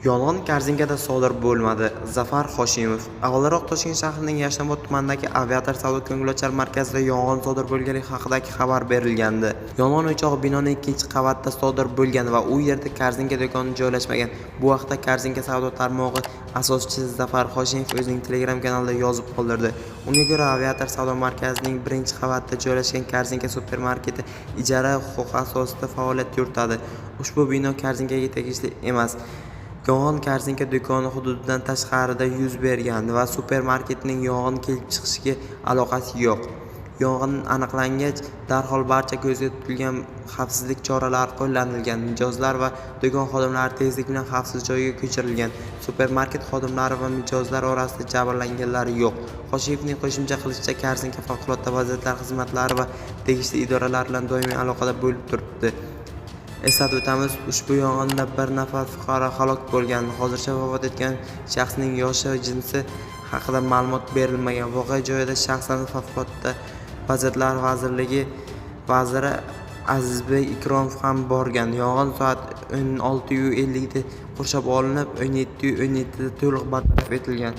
Yong'in Korzinkada sodir bo'lmadi – Zafar Hoshimov. Avvalroq Toshkent shahrining Yashnobod tumanidagi Aviator savdo-ko'ngilochar markazida yong'in sodir bo'lganligi haqidagi xabar berilgandi. Yong'in o'chog'i binoning ikkinchi qavatida sodir bo'lgan va u yerda Korzinka do'koni joylashmagan. Bu haqda Korzinka savdo tarmog'i asoschisi Zafar Hoshimov o'zining Telegram kanalida yozib qoldirdi. Unga ko'ra, Aviator savdo markazining birinchi qavatida joylashgan Korzinka supermarketi ijara huquqi asosida faoliyat yuritadi. Ushbu bino Korzinkaga tegishli emas. Yong'in Korzinka do'koni hududidan tashqarida yuz bergan va supermarketning yong'in kelib chiqishiga aloqasi yo'q. Yong'in aniqlangach, darhol barcha ko'zda tutilgan xavfsizlik choralari qo'llanilgan. Mijozlar va do'kon xodimlari tezlik bilan xavfsiz joyga ko'chirilgan. Supermarket xodimlari va mijozlar orasida jabrlanganlar yo'q. Hoshimovning qo'shimcha qilishicha, Korzinka favqulodda vaziyatlar xizmatlari va tegishli idoralar bilan doimiy aloqada bo'lib turibdi. Eslatib o'tamiz, ushbu yong'inda bir nafar fuqaro halok bo'lgan. Hozircha vafot etgan shaxsning yoshi va jinsi haqida ma'lumot berilmagan. Voqea joyida shaxsan Favqulodda vaziyatlar vazirligi vaziri Azizbek Ikromov ham borgan. Yong'in soat 16:50 da qurshab olinib, 17:17 da to'liq bartaraf etilgan.